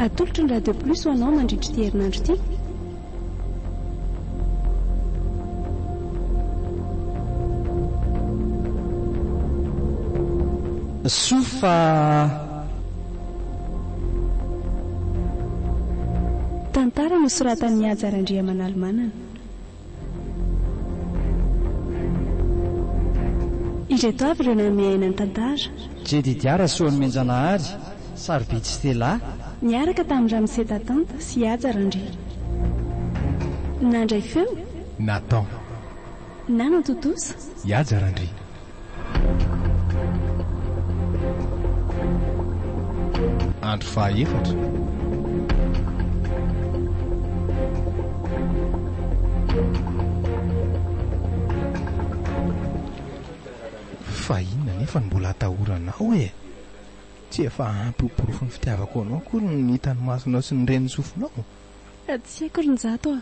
Atolotry ny Radio Plus ho anao mandritra ity herinandro ity. Soa fa. Tantara nosoratan'i Haja Randriamanalomanana. Ireto avy ireo nanome aina ny tantara. Jedidia Rasoanomenjanahary, Sarobidy Stella. Niaraka tamin'i Ramose Tatanta sy Haja Randria. Nandray feo. Nathan. Nanatontosa. I Haja Randria. Andro fahaefatra. Fa inona anefa no mbola atahoranao e? Tsy efa ampy ho porofon'ny fitiavako anao akory ny hitan'ny masonao sy ny ren'ny sofinao? Tsy haiko ry Njato a!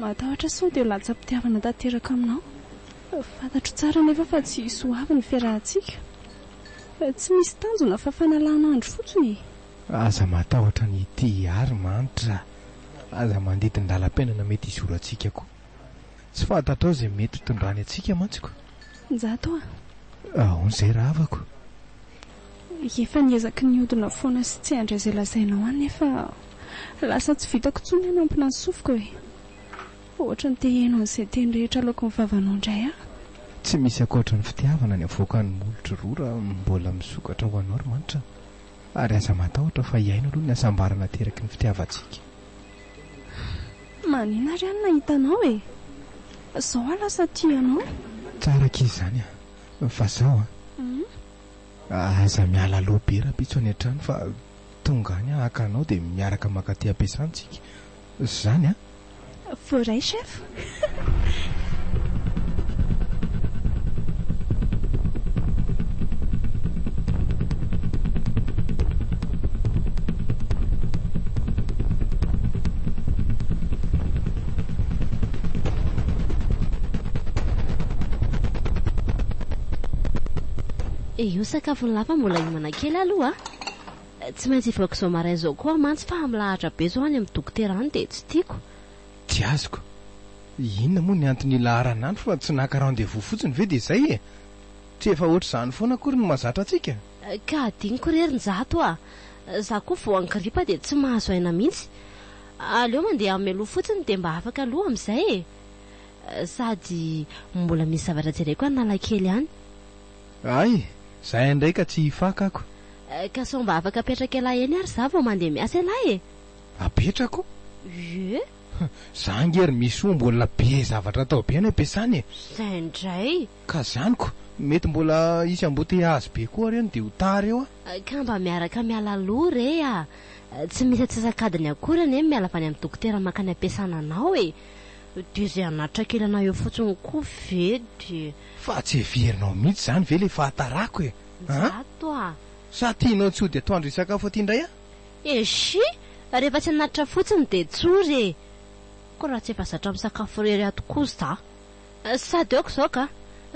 Matahotra sao dia ho latsa-pitiavana tanteraka aminao. Fantatro tsara anefa fa tsy hisy ho avy ny fiarahantsika. Tsy misy tanjona fa fanalana andro fotsiny e! Aza matahotra ny hitia ahy ry Manitra a! Aza mandidy ny lalam-piainana mety hizorantsika koa. Tsy fantatrao izay mety hitondrany antsika mantsy ko! Njato a! Ahoana izay rahavako? Efa niezaky nihodina foana sy tsy handray izay lazainao aho nefa lasa tsy vitako intsony ny hanampina ny sofiko e! Ohatran'ny te hihaino an'izay teny rehetra aloaky ny vavanao indray aho. Tsy misy ankoatra ny fitiavana ny avoakan'ny molotry rora mbola misokatra ho anao ry Manitra. Ary aza matahotra fa hiaino aloha ny hasambarana ateraky ny fitiavantsika. Manina ary aho ny nahita anao e! Zao aho lasa tia anao. Tsara akia izany a! Fa zao an! Aza miala aloha be rahampitso any an-trano fa tonga any aho haka anao dia miaraka mankaty am-piasana tsika. Zany an! Voaray chef. Io sakafon'i Lafa mbola hiomana kely aloha a! Tsy maintsy hivoaka izao maraina izao koa aho mantsy fa milahatra be izao any amin'ny dokotera any dia tsy tiako. Tsy azoko. Inona moa ny antony hilaharana any fa tsy naka rendez-vous fotsiny ve dia izay e? Tsy efa ohatr'izany foana akory no mahazatra antsika? Ka adinoko re ry Njato a! Za koa voan'ny gripa dia tsy mahazo aina mihitsy. Aleo mandeha mialoha fotsiny dia mba afaka aloha amin'izay e! Sady mbola misy zavatra jereko any Analakely any. Hay! Zay indray ka tsy hifaka ako. Ka sao mba afaka apetraka elah eny ary za vao mandeha miasa elah e! Apetrako? Ie! Za ange ry Misoa mbola be zavatra atao be any am-piasana e! Zay indray! Ka zany ko! Mety mbola hisy embouteillage be koa ary eny dia ho tara eo aho. Ka mba miaraka miala aloha re a! Tsy misy antsasak'adiny akory anie ny miala avy any amin'ny dokotera mankany am-piasana anao e! Dia izay hanatitra kely anao eo fotsiny koa ve dia. Fa tsy heverinao mihitsy izany ve ilay fahatarako e! An? Njato a! Sa tianao tsy hody atoandro hisakafo aty indray aho? Eshi! Rehefa tsy hanatitra fotsiny dia tsory e! Koa raha tsy efa zatra misakafo irery ato koa za. Sady aoka izao ka!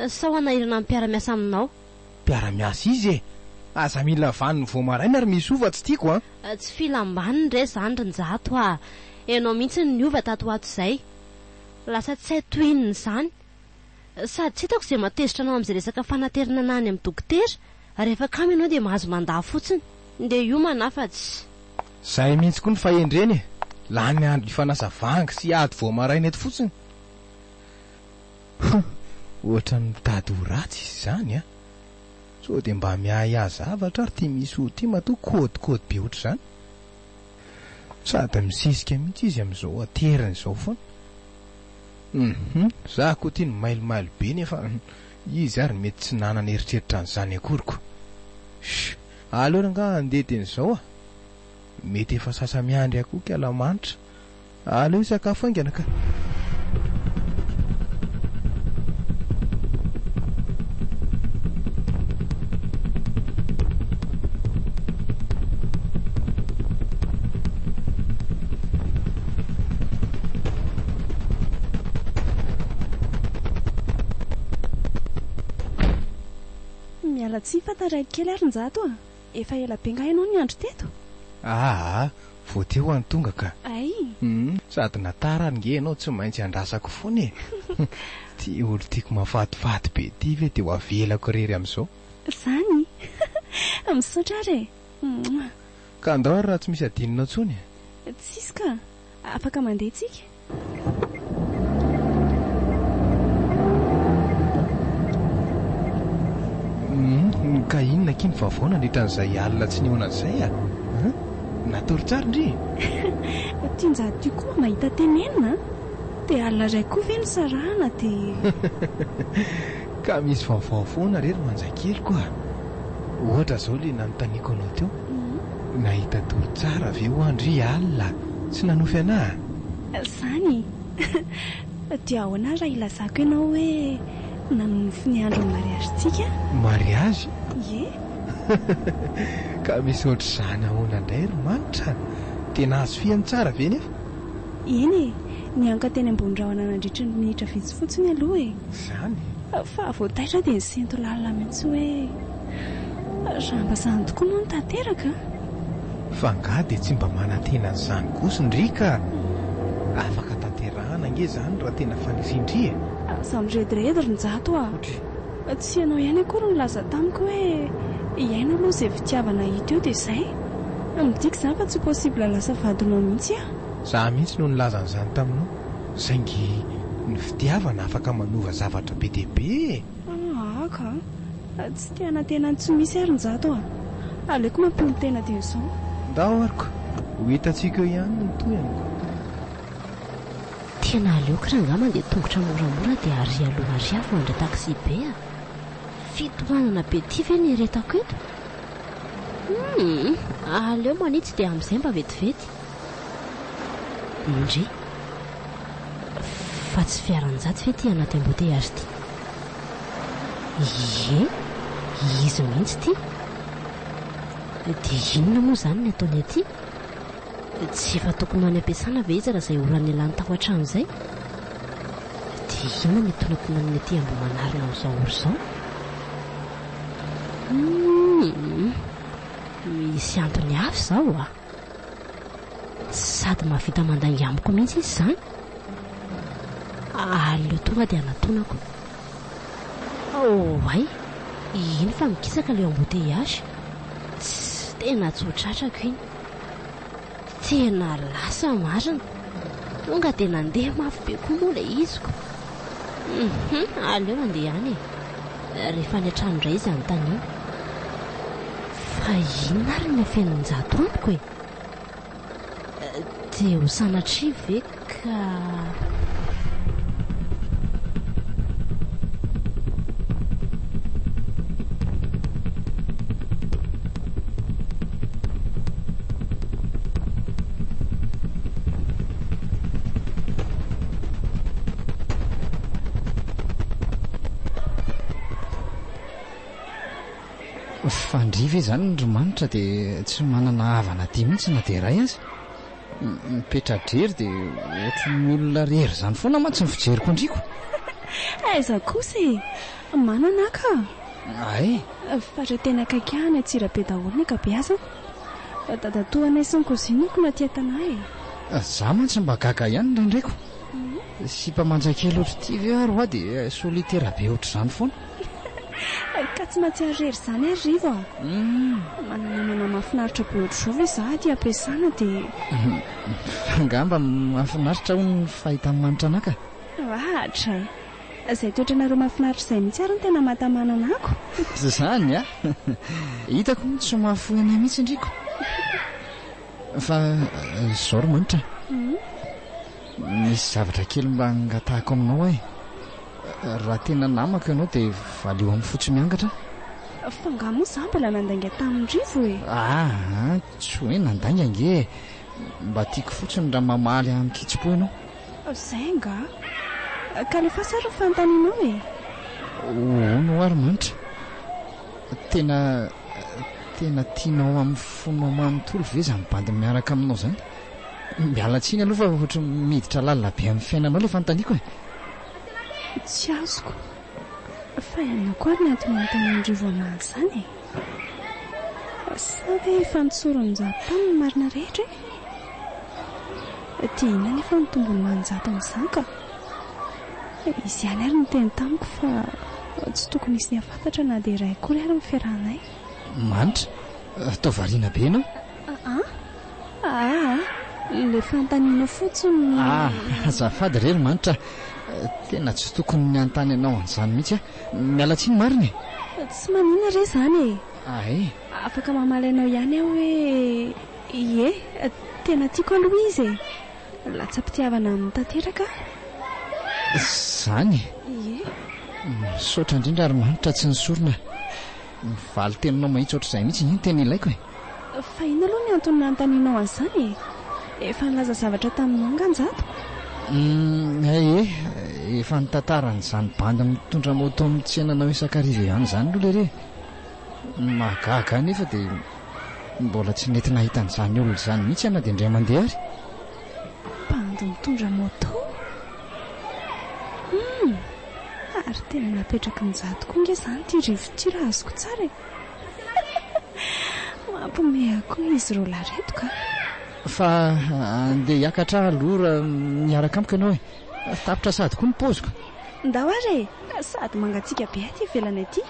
Sao hanahirana ny mpiara-miasa aminao. Mpiara-miasa izy e! Aza mila vaniny vao maraina ry Misoa fa tsy tiako an! Tsy filam-baniny re izany ry Njato a! Ianao mihitsy no niova tato ho ato izay. Lasa tsy hay tohinina izany. Sady tsy hitako izay mahatezitra anao amin'izay resaka fanaterana anà any amin'ny dokotera. Rehefa kamo ianao dia mahazo mandà fotsiny. Ndeha hiomana aho fa tsy. Izay mihitsy koa ny fahendrena e! Lany andro hifanasa vangy sy hiady vao maraina eto fotsiny. Hum! Ohatran'ny mitady ho ratsy izy izany an! Sao dia mba miahiahy zavatra ary ity Misoa ity matoa kôdikôdy be ohatr'izany? Sady misisika mihitsy izy amin'izao ateriny izao foana. Hum! Za koa ity no mailomailo be nefa izy ary mety tsy nanana eritreritra an'izany akory ko! Shh! Aleo rangaha handeha dieny izao a! Mety efa sasa-miandry ahy koa k'Alamanitra. Aleo hisakafo haingana ka! Miala tsiny fa taraiky kely ary Njato a! Efa ela be nga ianao niandry teto? Aa, vao teo aho no tonga ka. Ay! Hum, sady na tara ary nge ianao tsy maintsy andrasako foana e. Ty olo tiako mahafatifaty be ty ve dia ho avelako irery amin'izao? Zany? Misaotra ary e! Mouah! Ka andao ary raha tsy misy adinonao intsony e! Tsisy ka! Afaka mandeha tsika. Hum, ka inona akia ny vaovao nandritra an'izay alina tsy nihaonana izay a? Hein? Natory tsara ndry? Ty Njato ty koa mba mahita tenenina a! Dia alina iray koa ve no sarahana dia. Ka misy vaovao foana re ry manjakeliko a! Ohatra izao ilay nanontaniako anao teo. Nahita tory tsara ve hoa ndry alina tsy nanofy anah? Zany? Dia ahoana ary raha ilazako ianao hoe nanonofy ny andron'ny mariazintsika aho? Mariazy? Ie. Ka misy ohatr'izany ahoana indray ry Manitra? Dia nahazo fihany tsara ve nefa? Eny e! Nianka teny ambony rahona nandritry ny minitra vitsy fotsiny aloha e! Izany? Fa vao taitra dia nisento lalina mihitsy hoe raha mba izany tokoa moa no tanteraka an! Fa angaha dia tsy mba manantena an'izany kosa ndry ka! Afaka tanterahana ange izany raha tena fanirian-dry e! Aza mirediredy ry Njato a! Tsy ianao ihany akory no nilaza tamiko hoe hiaino aloha izay fitiavana hita eo dia izay. Midika izany fa tsy possible lasa vadinao mihitsy aho. Za mihitsy no nilaza an'izany taminao, saingy ny fitiavana afaka manova zavatra be dia be e! Aa ka! Tsy te hanantena ny tsy misy ary Njato a! Aleoko mampionon-tena dia izao. Ndao ary ko! Ho hitantsika eo ihany ny tohiny ko! Tena aleoko rangaha mandeha tongotra moramora dia ary aloha ary aho vao handray taxi be a! Fitohanana be ity ve no iretako eto? Humm! Aleo manitsy dia amin'izay mba vetivety. Ndry! Fa tsy fiaran-jatsy ve ity anaty embouteillage ity? Ie! Izy mihitsy ity! Dia inona moa izany ny ataony aty? Tsy efa tokony ho any am-piasana ve izy raha izay ora nialany tao an-trano izay? Dia inona ny itonatonaniny aty Ambohimanarina amin'izao ora izao? Humm! Misy antony hafa izao a! Sady mahavita mandainga amiko mihitsy izy izany. Aleo tonga dia anatonako. Oay! Iny fa mikisaka ilay embouteillage. Tssy, tena tsy ho tratrako iny. Tena lasa marina. Tonga dia nandeha mafy be koa moa ilay iziko. Hum, aleo handeha any e. Rehefa any an-trano indray izy anontaniana. Fa inona ary ny afenin-jato amiko e? Dia ho sanatria ve ka. Fa ndry ve izany ry Manitra dia tsy manana havana aty mihitsy na dia iray aza? Mipetra-drery dia ohatry ny olona rery izany foana mantsy ny fijeriko an-dry ko. Aiza kosa e! Manana aho ka! Ay! Fa ireo tena akaiky ahy any Antsirabe daholo ny ankabeazany. Dadatoanay sy ny cousine-ko no aty an-tanà e! Za mantsy mba gaga ihany indraindray ko! Sipa manja kely ohatr'ity ve ary hoa dia solitaire be ohatr'izany foana? Ka tsy mahatsiaro irery izany ary Rivo a! Mana-namana mahafinaritra be ohatr'izao ve za aty am-piasana dia. Fa angamba mahafinaritra hono ny fahitan'i Manitra anà ka! Ohatray! Izay toetranareo mahafinaritra izay mihitsy ary no tena mahatamana anako. Izany a! Hitako moa tsy mahafoy anay mihitsy ndry ko! Fa izao ry Manitra a! Misy zavatra kely mba angatahako aminao aho e! Raha tena namako ianao dia valio amin'ny fo tsy miangatra aho. Fa angaha moa izaho mbola nandainga tamin'i Rivo e? Aa, tsy hoe nandainga ange e! Mba tiako fotsiny raha mamaly amin-kitsim-po ianao. Izay angaha? Ka alefaso ary ny fanontanianao e! Hono ho'a ry Manitra, tena tena tianao amin'ny fonao manontolo ve izany bandy miaraka aminao izany? Miala tsiny aloha fa ohatry ny miditra lalina be amin'ny fiainanao ilay fanontaniako e! Tsy azoko. Fa ianao koa ary ny antony anontanian'i Rivo anah an'izany e! Sa ve efa notsorin'i Njato taminy ny marina rehetra e? Dia inona anefa no tombony ho an'i Njato amin'izany ka? Izy ihany ary niteny tamiko fa tsy tokony hisy nihafantatra na dia iray akory ary ny fiarahanay. Manitra, toa variana be ianao. An? Aa, ilay fanontanianao fotsiny no. Ah, azafady re ry Manitra, tena tsy tokony nanontany anao an'izany mihitsy aho. Miala tsiny marina e! Tsy maninona re izany e! Ay. Afaka mamaly anao ihany aho hoe ie, tena tiako aloha izy e! Latsa-pitiavana aminy tanteraka aho. Izany e! Ie. Misaotra indrindra ry Manitra tsy nisorona. Ny valin-teninao mahitsy ohatr'izay mihitsy anie no tena ilaiko e! Fa inona aloha ny antony nanontanianao an'izany e? Efa nilaza zavatra taminao angaha Njato? Humm, ee, efa nitantara an'izany bandy mitondra moto mitsena anao isan-kariva ihany izany aloha lery e! Ny mahagaga ahy anefa dia mbola tsy nety nahita an'izany olona izany mihitsy aho na dia indray mandeha ary. Bandy mitondra moto? Humm, ary tena napetraky Njato koa ange izany ity rivo ity raha azoko tsara e! Mampiomehy ahy koa izy roa lahy ireto ka. Fa andeha hiakatra aloha raha miaraka amiko ianao e. Tapitra sahady koa ny paoziko. Ndao ary e! Sady mangatsiaka be aty ivelany aty.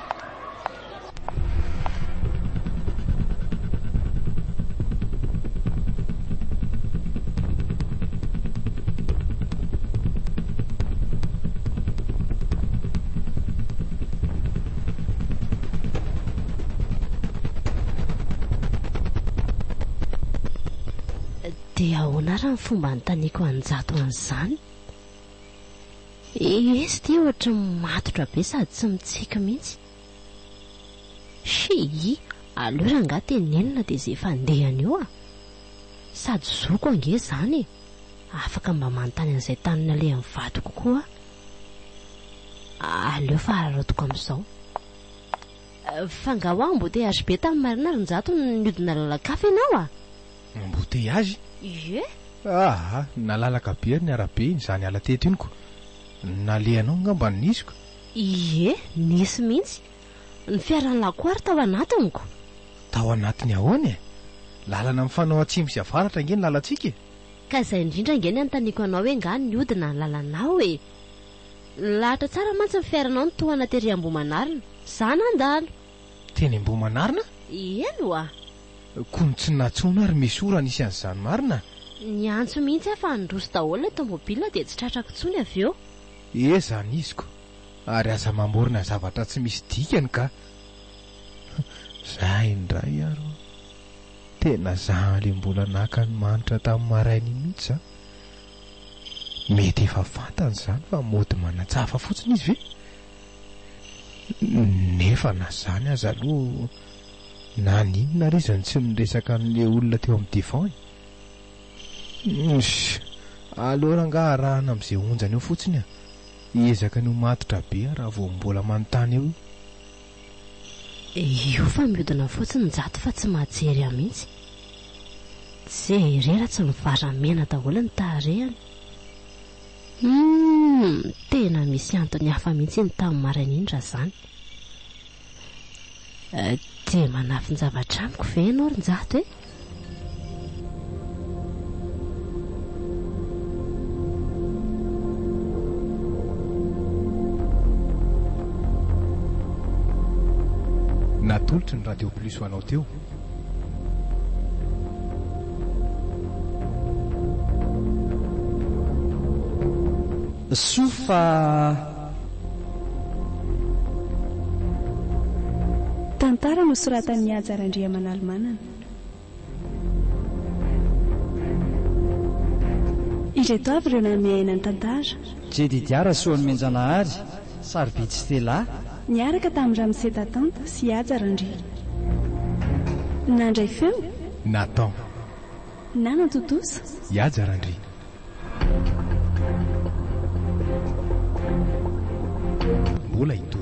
Dia ahoana ary ny fomba anontaniako an'i Njato an'izany? Izy ity ohatry ny matotra be sady tsy mitsiky mihitsy. Shii, aleo rangahy tenenina dia izay fandehany eo a! Sady zoko ange izany e! Afaka mba manontany an'izay tany nalehan'ny vadiko koa aho. Aleo fa araraotiko amin'izao. Fa nga hoa embouteillage be tamin'ny maraina ry Njato no niodina lalan-kafa ianao a? Embouteillage? Ie. Aa, nalalaka be ary ny arabe iny za niala teto iny ko. Nalehanao angamba no nisy ko. Ie, nisy mihitsy. Ny fiaran'ny lakoa ary tao anatiny ko. Tao anatiny ahoana e? Lalana mifanao atsimo sy avaratra ange ny lalantsika e! Ka izay indrindra ange ny anontaniako anao hoe nga niodina ny lalanao e? Nilahatra tsara mantsy ny fiaranao nitohana tery Ambohimanarina. Za nandalo. Teny Ambohimanarina? Eny oa! Koa ny tsy nantsoina ary misy ora nisy an'izany marina? Niantso mihitsy aho fa niroso daholo ilay tomobile dia tsy tratrako intsony avy eo. Eh zany izy ko! Ary aza mamorona zavatra tsy misy dikany ka! Za indray ary oa! Tena za le mbola naka ny manitra tamin'ny maraina iny mihitsy za! Mety efa fantany izany fa mody manatsafa fotsiny izy ve? Nefa na izany aza aloha naninona ary izy no tsy niresaka an'ilay olona teo amin'ny divan e? Humm, aleo rangaha arahana amin'izay onjany eo fotsiny a! Hiezaka ny ho matotra be aho raha vao mbola manontany eo io. Io fa miodina fotsiny Njato fa tsy mahajery ahy mihitsy. Jereo raha tsy mivaramena daholo ny tarehiny. Humm, tena misy antony hafa mihitsy iny tamin'ny maraina iny raha izany. Dia manafin-javatra amiko ve ianao ry Njato e? Natolotry ny Radio Plus ho anao teo. Soa fa. Tantara nosoratan'i Haja Randriamanalomanana. Ireto avy ireo nanome aina ny tantara. Jedidia Rasoanomenjanahary, Sarobidy Stella. Niaraka tamin'i Ramose Tatanta sy Haja Randria. Nandray feo. Nathan. Nanatontosa. I Haja Randria. Mbola hitohy.